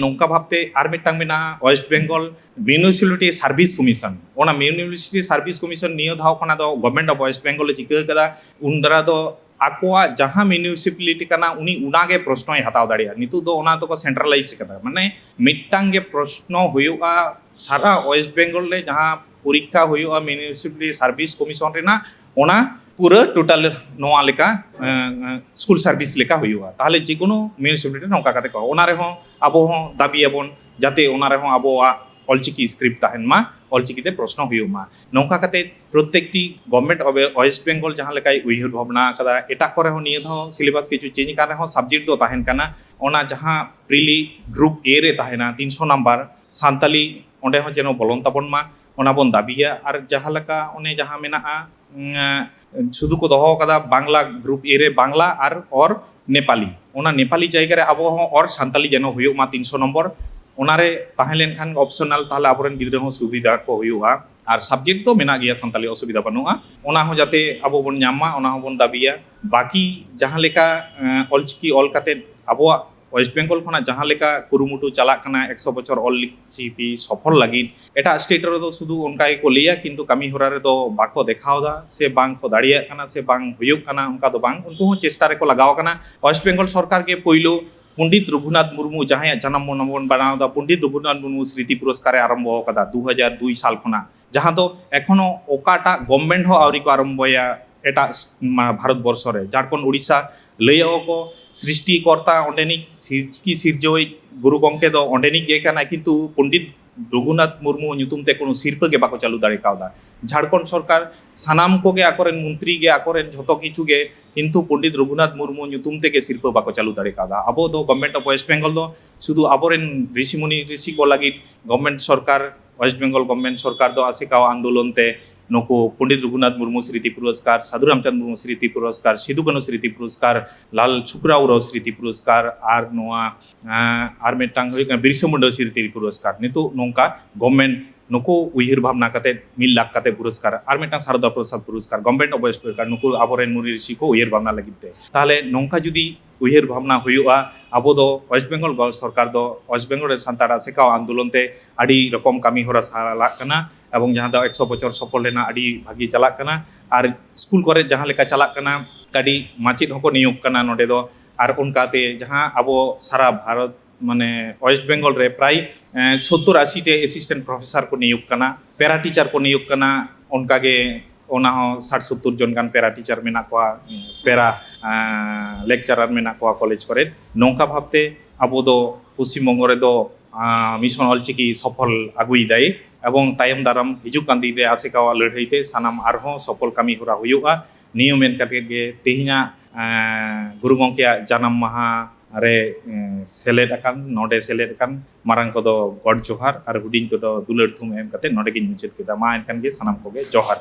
ᱱᱚᱝᱠᱟ ᱵᱷᱟᱵᱛᱮ ᱟᱨ ᱢᱤᱫᱴᱟᱝ ᱢᱮᱱᱟᱜᱼᱟ West Bengal municipality service commission. ᱚᱱᱟ ᱢᱤᱭᱩᱱᱤᱥᱤᱯᱟᱞᱤᱴᱤ ᱥᱟᱨᱵᱷᱤᱥ ᱠᱚᱢᱤᱥᱚᱱ ᱱᱤᱭᱟᱹ ᱫᱷᱟᱣ ᱠᱷᱚᱱᱟᱜ ᱫᱚ ᱜᱚᱵᱷᱢᱮᱱᱴ ᱚᱯᱷ ᱳᱭᱮᱥᱴ ᱵᱮᱝᱜᱚᱞ ᱮ ᱪᱤᱠᱟᱹ ᱠᱟᱫᱟ, ᱩᱱ ᱫᱟᱨᱟ ᱫᱚ ᱟᱠᱚᱣᱟᱜ ᱡᱟᱦᱟᱸ ᱢᱤᱭᱩᱱᱤᱥᱤᱯᱟᱞᱤᱴᱤ ᱠᱟᱱᱟ, ᱩᱱᱤ ᱚᱱᱟᱜᱮ ᱯᱨᱚᱥᱱᱚᱭ ᱦᱟᱛᱟᱣ ᱫᱟᱲᱮᱭᱟᱜᱼᱟ᱾ ᱱᱤᱛᱚᱜ ᱫᱚ ᱚᱱᱟ ᱫᱚᱠᱚ ᱥᱮᱱᱴᱨᱟᱞᱟᱭᱤᱡᱽ ᱠᱟᱫᱟ, ᱢᱟᱱᱮ ᱢᱤᱫᱴᱟᱝ ᱜᱮ ᱯᱨᱚᱥᱱᱚ ᱦᱩᱭᱩᱜᱼᱟ ᱥᱟᱨᱟ ᱳᱭᱮᱥᱴ ᱵᱮᱝᱜᱚᱞ ᱨᱮ, ᱡᱟᱦᱟᱸ ᱯᱚᱨᱤᱠᱠᱷᱟ ᱦᱩᱭᱩᱜᱼᱟ ᱢᱤᱭᱩᱱᱤᱥᱤᱯᱟᱞᱤᱴᱤ ᱥᱟᱨᱵᱷᱤᱥ ᱠᱚᱢᱤᱥᱚᱱ ᱨᱮᱱᱟᱜ, ᱚᱱᱟ ᱯᱩᱨᱟᱹ ᱴᱳᱴᱟᱞ ᱱᱚᱣᱟ ᱞᱮᱠᱟ, ᱮᱸ, ᱮᱸ, ᱥᱠᱩᱞ ᱥᱟᱨᱵᱷᱤᱥ ᱞᱮᱠᱟ ᱦᱩᱭᱩᱜᱼᱟ᱾ ᱛᱟᱦᱚᱞᱮ ᱡᱮᱠᱳᱱᱳ ᱢᱤᱭᱩᱱᱤᱥᱤᱯᱟᱞᱤᱴᱤ ᱨᱮ ᱱᱚᱝᱠᱟ ᱠᱟᱛᱮ ᱠᱚ, ᱚᱱᱟ ᱨᱮᱦᱚᱸ ᱟᱵᱚ ᱦᱚᱸ ᱫᱟᱹᱵᱤᱭᱟᱵᱚᱱ ᱡᱟᱛᱮ ᱚᱱᱟ ᱨᱮᱦᱚᱸ ᱟᱵᱚᱣᱟᱜ ᱚᱞᱪᱤᱠᱤ ᱥᱠᱨᱤᱯᱴ ᱛᱟᱦᱮᱱ ᱢᱟ, ᱚᱞᱪᱤᱠᱤᱛᱮ ᱯᱨᱚᱥᱱᱚ ᱦᱩᱭᱩᱜ ᱢᱟ᱾ ᱱᱚᱝᱠᱟ ᱠᱟᱛᱮ ᱯᱨᱚᱛᱛᱮᱠᱴᱤ ᱜᱚᱵᱷᱢᱮᱱᱴ ᱚᱯᱷ ᱳᱭᱮᱥᱴ ᱵᱮᱝᱜᱚᱞ ᱡᱟᱦᱟᱸ ᱞᱮᱠᱟᱭ ᱩᱭᱦᱟᱹᱨ ᱵᱷᱟᱵᱽᱱᱟ ᱟᱠᱟᱫᱟ, ᱮᱴᱟᱜ ᱠᱚᱨᱮ ᱦᱚᱸ ᱱᱤᱭᱟᱹ ᱫᱷᱟᱣ ᱥᱤᱞᱮᱵᱟᱥ ᱠᱤᱪᱷᱩ ᱪᱮᱧᱡᱽ ᱟᱠᱟᱱ ᱨᱮᱦᱚᱸ ᱥᱟᱵᱡᱮᱠᱴ ᱫᱚ ᱛᱟᱦᱮᱱ ᱠᱟᱱᱟ᱾ ᱚᱱᱟ ᱡᱟᱦᱟᱸ ᱯᱨᱤᱞᱤ ᱜᱨᱩᱯ ᱮ ᱨᱮ ᱛᱟᱦᱮᱱᱟ ᱛᱤᱱᱥᱚ ᱱᱟᱢᱵᱟᱨ, ᱥᱟᱱᱛᱟᱞᱤ, ᱚᱸᱰᱮ ᱦᱚᱸ ᱡᱮᱱᱚ ᱵᱚᱞᱚᱱ ᱛᱟᱵᱚᱱ ᱢᱟ, ᱚᱱᱟ ᱵᱚᱱ ᱫᱟᱹᱵᱤᱭᱟ᱾ ᱟᱨ ᱡᱟᱦᱟᱸ ᱞᱮᱠᱟ ᱚᱱᱮ ᱡᱟᱦᱟᱸ ᱢᱮᱱᱟᱜᱼᱟ, ᱩᱸ, ᱥᱩᱫᱷᱩ ᱠᱚ ᱫᱚᱦᱚ ᱟᱠᱟᱫᱟ ᱵᱟᱝᱞᱟ, ᱜᱨᱩᱯ ᱮ ᱨᱮ ᱵᱟᱝᱞᱟ ᱟᱨ ᱚᱨ ᱱᱮᱯᱟᱞᱤ, ᱚᱱᱟ ᱱᱮᱯᱟᱞᱤ ᱡᱟᱭᱜᱟ ᱨᱮ ᱟᱵᱚ ᱦᱚᱸ ᱚᱨ ᱥᱟᱱᱛᱟᱞᱤ ᱡᱮᱱᱚ ᱦᱩᱭᱩᱜ ᱢᱟ ᱛᱤᱱᱥᱚ ᱱᱚᱢᱵᱚᱨ᱾ ᱚᱱᱟᱨᱮ ᱛᱟᱦᱮᱸ ᱞᱮᱱᱠᱷᱟᱱ ᱚᱯᱥᱚᱱᱟᱞ, ᱛᱟᱦᱚᱞᱮ ᱟᱵᱚᱨᱮᱱ ᱜᱤᱫᱽᱨᱟᱹ ᱦᱚᱸ ᱥᱩᱵᱤᱫᱷᱟ ᱠᱚ ᱦᱩᱭᱩᱜᱼᱟ᱾ ᱟᱨ ᱥᱟᱵᱡᱮᱠᱴ ᱫᱚ ᱢᱮᱱᱟᱜ ᱜᱮᱭᱟ ᱥᱟᱱᱛᱟᱞᱤ, ᱚᱥᱩᱵᱤᱫᱷᱟ ᱵᱟᱹᱱᱩᱜᱼᱟ᱾ ᱚᱱᱟ ᱦᱚᱸ ᱡᱟᱛᱮ ᱟᱵᱚ ᱵᱚᱱ ᱧᱟᱢ ᱢᱟ, ᱚᱱᱟ ᱦᱚᱸᱵᱚᱱ ᱫᱟᱹᱵᱤᱭᱟ᱾ ᱵᱟᱹᱠᱤ ᱡᱟᱦᱟᱸ ᱞᱮᱠᱟ, ᱮᱸ, ᱚᱞᱪᱤᱠᱤ ᱚᱞ ᱠᱟᱛᱮ ᱟᱵᱚᱣᱟᱜ ᱳᱭᱮᱥᱴ ᱵᱮᱝᱜᱚᱞ ᱠᱷᱚᱱᱟᱜ ᱡᱟᱦᱟᱸ ᱞᱮᱠᱟ ᱠᱩᱨᱩᱢᱩᱴᱩ ᱪᱟᱞᱟᱜ ᱠᱟᱱᱟ ᱮᱠᱥᱚ ᱵᱚᱪᱷᱚᱨ ᱚᱞ ᱪᱤᱠᱤ ᱥᱚᱯᱷᱚᱞ ᱞᱟᱹᱜᱤᱫ, ᱮᱴᱟᱜ ᱥᱴᱮᱴ ᱨᱮᱫᱚ ᱥᱩᱫᱷᱩ ᱚᱱᱠᱟ ᱜᱮᱠᱚ ᱞᱟᱹᱭᱟ, ᱠᱤᱱᱛᱩ ᱠᱟᱹᱢᱤ ᱦᱚᱨᱟ ᱨᱮᱫᱚ ᱵᱟᱠᱚ ᱫᱮᱠᱷᱟᱣ ᱮᱫᱟ, ᱥᱮ ᱵᱟᱝ ᱠᱚ ᱫᱟᱲᱮᱭᱟᱜ ᱠᱟᱱᱟ, ᱥᱮ ᱵᱟᱝ ᱦᱩᱭᱩᱜ ᱠᱟᱱᱟ, ᱚᱱᱠᱟ ᱫᱚ ᱵᱟᱝ᱾ ᱩᱱᱠᱩ ᱦᱚᱸ ᱪᱮᱥᱴᱟ ᱨᱮᱠᱚ ᱞᱟᱜᱟᱣ ᱟᱠᱟᱱᱟ᱾ ᱳᱭᱮᱥᱴ ᱵᱮᱝᱜᱚᱞ ᱥᱚᱨᱠᱟᱨ ᱜᱮ ᱯᱳᱭᱞᱳ ᱯᱚᱱᱰᱤᱛ ᱨᱚᱜᱷᱩᱱᱟᱛᱷ ᱢᱩᱨᱢᱩ, ᱡᱟᱦᱟᱸᱭᱟᱜ ᱡᱟᱱᱟᱢ ᱢᱟᱦᱟ ᱵᱚᱱ ᱢᱟᱱᱟᱣ ᱮᱫᱟ, ᱯᱚᱱᱰᱤᱛ ᱨᱚᱜᱷᱩᱱᱟᱛᱷ ᱢᱩᱨᱢᱩ ᱥᱢᱨᱤᱛᱤ ᱯᱩᱨᱚᱥᱠᱟᱨᱮ ᱟᱨᱟᱢᱵᱚ ᱟᱠᱟᱫᱟ ᱫᱩ ᱦᱟᱡᱟᱨ ᱫᱩᱭ ᱥᱟᱞ ᱠᱷᱚᱱᱟᱜ, ᱡᱟᱦᱟᱸ ᱫᱚ ᱮᱠᱷᱚᱱᱳ ᱚᱠᱟᱴᱟᱜ ᱜᱚᱵᱷᱢᱮᱱᱴ ᱦᱚᱸ ᱟᱹᱣᱨᱤ ᱠᱚ ᱟᱨᱟᱢᱵᱚᱭᱟ ᱮᱴᱟᱜ ᱥ-, ᱢᱟ-, ᱵᱷᱟᱨᱚᱛ ᱵᱚᱨᱥᱚ ᱨᱮ᱾ ᱡᱷᱟᱲᱠᱷᱚᱸᱰ, ᱳᱰᱤᱥᱟ, ᱞᱟᱹᱭᱟᱠᱚ ᱥᱨᱤᱥᱴᱤ ᱠᱚᱨᱛᱟ ᱚᱸᱰᱮᱱᱤᱡ, ᱥᱤᱨ-, ᱠᱤ ᱥᱤᱨᱡᱟᱹᱣᱤᱡ ᱜᱩᱨᱩ ᱜᱚᱢᱠᱮ ᱫᱚ ᱚᱸᱰᱮᱱᱤᱡ ᱜᱮ ᱠᱟᱱᱟᱭ, ᱠᱤᱱᱛᱩ ᱯᱚᱱᱰᱤᱛ ᱨᱚᱜᱷᱩᱱᱟᱛᱷ ᱢᱩᱨᱢᱩ ᱧᱩᱛᱩᱢ ᱛᱮ ᱠᱳᱱᱳ ᱥᱤᱨᱯᱟᱹ ᱜᱮ ᱵᱟᱠᱚ ᱪᱟᱹᱞᱩ ᱫᱟᱲᱮ ᱠᱟᱣᱫᱟ᱾ ᱡᱷᱟᱲᱠᱷᱚᱸᱰ ᱥᱚᱨᱠᱟᱨ ᱥᱟᱱᱟᱢ ᱠᱚᱜᱮ ᱟᱠᱚᱨᱮᱱ ᱢᱚᱱᱛᱨᱤ ᱜᱮ, ᱟᱠᱚᱨᱮᱱ ᱡᱷᱚᱛᱚ ᱠᱤᱪᱷᱩ ᱜᱮ, ᱠᱤᱱᱛᱩ ᱯᱚᱱᱰᱤᱛ ᱨᱚᱜᱷᱩᱱᱟᱛᱷ ᱢᱩᱨᱢᱩ ᱧᱩᱛᱩᱢ ᱛᱮᱜᱮ ᱥᱤᱨᱯᱟᱹ ᱵᱟᱠᱚ ᱪᱟᱹᱞᱩ ᱫᱟᱲᱮ ᱠᱟᱣᱫᱟ᱾ ᱟᱵᱚ ᱫᱚ ᱜᱚᱵᱷᱢᱮᱱᱴ ᱚᱯᱷ ᱳᱭᱮᱥᱴ ᱵᱮᱝᱜᱚᱞ ᱫᱚ ᱥᱩᱫᱷᱩ ᱟᱵᱚᱨᱮᱱ ᱨᱤᱥᱤ ᱢᱩᱱᱤ ᱨᱤᱥᱤ ᱠᱚ ᱞᱟᱹᱜᱤᱫ ᱜᱚᱵᱷᱢᱮᱱᱴ ᱥᱚᱨᱠᱟᱨ, ᱳᱭᱮᱥᱴ ᱵᱮᱝᱜᱚᱞ ᱜᱚᱵᱷᱢᱮᱱᱴ ᱥᱚᱨᱠᱟᱨ ᱫᱚ ᱟᱥᱮᱠᱟ ᱟᱱᱫᱳᱞᱚᱱ ᱛᱮ ᱱᱩᱠᱩ ᱯᱚᱱᱰᱤᱛ ᱨᱚᱜᱷᱩᱱᱟᱛᱷ ᱢᱩᱨᱢᱩ ᱥᱢᱨᱤᱛᱤ ᱯᱩᱨᱚᱥᱠᱟᱨ, ᱥᱟᱫᱷᱩ ᱨᱟᱢᱪᱟᱸᱫᱽ ᱢᱩᱨᱢᱩ ᱥᱢᱨᱤᱛᱤ ᱯᱩᱨᱚᱥᱠᱟᱨ, ᱥᱤᱫᱩ ᱠᱟᱹᱱᱦᱩ ᱥᱢᱨᱤᱛᱤ ᱯᱩᱨᱚᱥᱠᱟᱨ, ᱞᱟᱞ ᱪᱷᱩᱠᱨᱟᱣ ᱩᱨᱟᱣ ᱥᱢᱨᱤᱛᱤ ᱯᱩᱨᱚᱥᱠᱟᱨ, ᱟᱨ ᱱᱚᱣᱟ, ᱟᱸ, ᱟᱨ ᱢᱤᱫᱴᱟᱝ ᱦᱩᱭᱩᱜ ᱠᱟᱱᱟ ᱵᱤᱨᱥᱟ ᱢᱩᱱᱰᱟ ᱥᱢᱨᱤᱛᱤ ᱯᱩᱨᱚᱥᱠᱟᱨ᱾ ᱱᱤᱛᱚᱜ ᱱᱚᱝᱠᱟ ᱜᱚᱵᱷᱢᱮᱱᱴ ᱱᱩᱠᱩ ᱩᱭᱦᱟᱹᱨ ᱵᱷᱟᱵᱽᱱᱟ ᱠᱟᱛᱮ ᱢᱤᱫ ᱞᱟᱠᱷ ᱠᱟᱛᱮ ᱯᱩᱨᱚᱥᱠᱟᱨ, ᱟᱨ ᱢᱤᱫᱴᱟᱝ ᱥᱟᱨᱚᱫᱟ ᱯᱨᱚᱥᱟᱫᱽ ᱯᱩᱨᱚᱥᱠᱟᱨ, ᱜᱚᱵᱷᱢᱮᱱᱴ ᱚᱯᱷ ᱳᱭᱮᱥᱴ ᱵᱮᱝᱜᱚᱞ, ᱱᱩᱠᱩ ᱟᱵᱚᱨᱮᱱ ᱢᱩᱱᱤ ᱨᱤᱥᱤ ᱠᱚ ᱩᱭᱦᱟᱹᱨ ᱵᱷᱟᱵᱽᱱᱟ ᱞᱟᱹᱜᱤᱫ ᱛᱮ᱾ ᱛᱟᱦᱚᱞᱮ ᱱᱚᱝᱠᱟ ᱡᱩᱫᱤ ᱩᱭᱦᱟᱹᱨ ᱵᱷᱟᱵᱽᱱᱟ ᱦᱩᱭᱩᱜᱼᱟ, ᱟᱵᱚ ᱫᱚ ᱳᱭᱮᱥᱴ ᱵᱮᱝᱜᱚᱞ ᱜᱚ-, ᱥᱚᱨᱠᱟᱨ ᱫᱚ ᱳᱭᱮᱥᱴ ᱵᱮᱝᱜᱚᱞ ᱨᱮ ᱥᱟᱱᱛᱟᱲ ᱟᱥᱮᱠᱟᱣ ᱟᱱᱫᱳᱞᱚᱱ ᱛᱮ ᱟᱹᱰᱤ ᱨᱚᱠᱚᱢ ᱠᱟᱹᱢᱤ ᱦᱚᱨᱟ ᱪᱟᱞᱟᱜ ᱠᱟᱱᱟ, ᱮᱵᱚᱝ ᱡᱟᱦᱟᱸ ᱫᱚ ᱮᱠᱥᱚ ᱵᱚᱪᱷᱚᱨ ᱥᱚᱯᱷᱚᱞ ᱨᱮᱱᱟᱜ ᱟᱹᱰᱤ ᱵᱷᱟᱹᱜᱤ ᱪᱟᱞᱟᱜ ᱠᱟᱱᱟ᱾ ᱟᱨ ᱥᱠᱩᱞ ᱠᱚᱨᱮ ᱡᱟᱦᱟᱸ ᱞᱮᱠᱟ ᱪᱟᱞᱟᱜ ᱠᱟᱱᱟ, ᱠᱟᱹᱴᱤᱡ ᱢᱟᱪᱮᱫ ᱦᱚᱸᱠᱚ ᱱᱤᱭᱳᱜᱽ ᱠᱟᱱᱟ ᱱᱚᱰᱮ ᱫᱚ᱾ ᱟᱨ ᱚᱱᱠᱟᱛᱮ ᱡᱟᱦᱟᱸ ᱟᱵᱚ ᱥᱟᱨᱟ ᱵᱷᱟᱨᱚᱛ, ᱢᱟᱱᱮ ᱳᱭᱮᱥᱴ ᱵᱮᱝᱜᱚᱞ ᱨᱮ ᱯᱨᱟᱭ, ᱮᱸ, ᱥᱚᱛᱛᱚᱨ ᱟᱥᱤ ᱴᱤ ᱮᱥᱤᱥᱴᱮᱱᱴ ᱯᱨᱚᱯᱷᱮᱥᱚᱨ ᱠᱚ ᱱᱤᱭᱳᱜᱽ ᱠᱟᱱᱟ, ᱯᱮᱨᱟ ᱴᱤᱪᱟᱨ ᱠᱚ ᱱᱤᱭᱳᱜᱽ ᱠᱟᱱᱟ, ᱚᱱᱠᱟᱜᱮ ᱚᱱᱟ ᱦᱚᱸ ᱥᱟᱴ ᱥᱚᱛᱛᱚᱨ ᱡᱚᱱ ᱜᱟᱱ ᱯᱮᱨᱟ ᱴᱤᱪᱟᱨ ᱢᱮᱱᱟᱜ ᱠᱚᱣᱟ, ᱯᱮᱨᱟ, ᱮᱸ, ᱞᱮᱠᱪᱟᱨᱟᱨ ᱢᱮᱱᱟᱜ ᱠᱚᱣᱟ ᱠᱚᱞᱮᱡᱽ ᱠᱚᱨᱮ᱾ ᱱᱚᱝᱠᱟ ᱵᱷᱟᱵᱽᱛᱮ ᱟᱵᱚ ᱫᱚ ᱯᱚᱥᱪᱤᱢ ᱵᱚᱝᱜᱚ ᱨᱮᱫᱚ, ᱟᱸ, ᱢᱤᱥᱚᱱ ᱚᱞᱪᱤᱠᱤ ᱥᱚᱯᱷᱚᱞ ᱟᱹᱜᱩᱭᱮᱫᱟᱭ, ᱮᱵᱚᱝ ᱛᱟᱭᱚᱢ ᱫᱟᱨᱟᱢ ᱦᱤᱡᱩᱜ ᱠᱟᱱ ᱫᱤᱱ ᱨᱮ ᱟᱥᱮᱠᱟᱣᱟᱜ ᱞᱟᱹᱲᱦᱟᱹᱭ ᱛᱮ ᱥᱟᱱᱟᱢ ᱟᱨᱦᱚᱸ ᱥᱚᱯᱷᱚᱞ ᱠᱟᱹᱢᱤ ᱦᱚᱨᱟ ᱦᱩᱭᱩᱜᱼᱟ᱾ ᱱᱤᱭᱟᱹ ᱢᱮᱱ ᱠᱟᱛᱮ ᱜᱮ ᱛᱮᱦᱮᱧᱟᱜ, ᱮᱸ, ᱜᱩᱨᱩ ᱜᱚᱢᱠᱮᱭᱟᱜ ᱡᱟᱱᱟᱢ ᱢᱟᱦᱟ ᱨᱮ, ᱮᱸ, ᱥᱮᱞᱮᱫ ᱟᱠᱟᱱ, ᱱᱚᱰᱮ ᱥᱮᱞᱮᱫ ᱟᱠᱟᱱ ᱢᱟᱨᱟᱝ ᱠᱚᱫᱚ ᱜᱚᱰ ᱡᱚᱦᱟᱨ ᱟᱨ ᱦᱩᱰᱤᱧ ᱠᱚᱫᱚ ᱫᱩᱞᱟᱹᱲ ᱛᱷᱩᱢ ᱮᱢ ᱠᱟᱛᱮ ᱱᱚᱰᱮ ᱜᱤᱧ ᱢᱩᱪᱟᱹᱫ ᱠᱮᱫᱟ᱾ ᱢᱟ ᱮᱱᱠᱷᱟᱱ ᱜᱮ ᱥᱟᱱᱟᱢ ᱠᱚᱜᱮ ᱡᱚᱦᱟᱨ᱾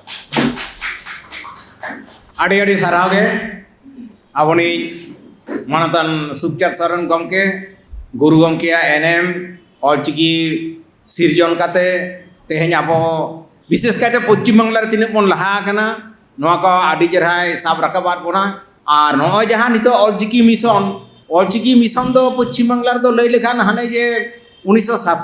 ᱟᱹᱰᱤ ᱟᱹᱰᱤ ᱥᱟᱨᱦᱟᱣ ᱜᱮ ᱟᱵᱚᱱᱤᱡ ᱢᱟᱱᱚᱛᱟᱱ ᱥᱩᱠᱪᱟᱸᱫ ᱥᱚᱨᱮᱱ ᱜᱚᱢᱠᱮ, ᱜᱩᱨᱩ ᱜᱚᱢᱠᱮᱭᱟᱜ ᱮᱱᱮᱢ, ᱚᱞᱪᱤᱠᱤ ᱥᱤᱨᱡᱚᱱ ᱠᱟᱛᱮ ᱛᱮᱦᱮᱧ ᱟᱵᱚ ᱵᱤᱥᱮᱥ ᱠᱟᱭᱛᱮ ᱯᱚᱪᱷᱤᱢ ᱵᱟᱝᱞᱟ ᱨᱮ ᱛᱤᱱᱟᱹᱜ ᱵᱚᱱ ᱞᱟᱦᱟ ᱟᱠᱟᱱᱟ, ᱱᱚᱣᱟ ᱠᱚ ᱟᱹᱰᱤ ᱪᱮᱨᱦᱟᱭ ᱥᱟᱵ ᱨᱟᱠᱟᱵ ᱟᱫ ᱵᱚᱱᱟ᱾ ᱟᱨ ᱱᱚᱜᱼᱚᱭ ᱡᱟᱦᱟᱸ ᱱᱤᱛᱚᱜ ᱚᱞᱪᱤᱠᱤ ᱢᱤᱥᱚᱱ ᱚᱞᱪᱤᱠᱤ ᱢᱤᱥᱚᱱ ᱫᱚ ᱯᱚᱪᱷᱤᱢ ᱵᱟᱝᱞᱟ ᱨᱮᱫᱚ ᱞᱟᱹᱭ ᱞᱮᱠᱷᱟᱱ ᱦᱟᱱᱮ ᱡᱮ ᱩᱱᱤᱥᱥᱚ ᱥᱟᱛ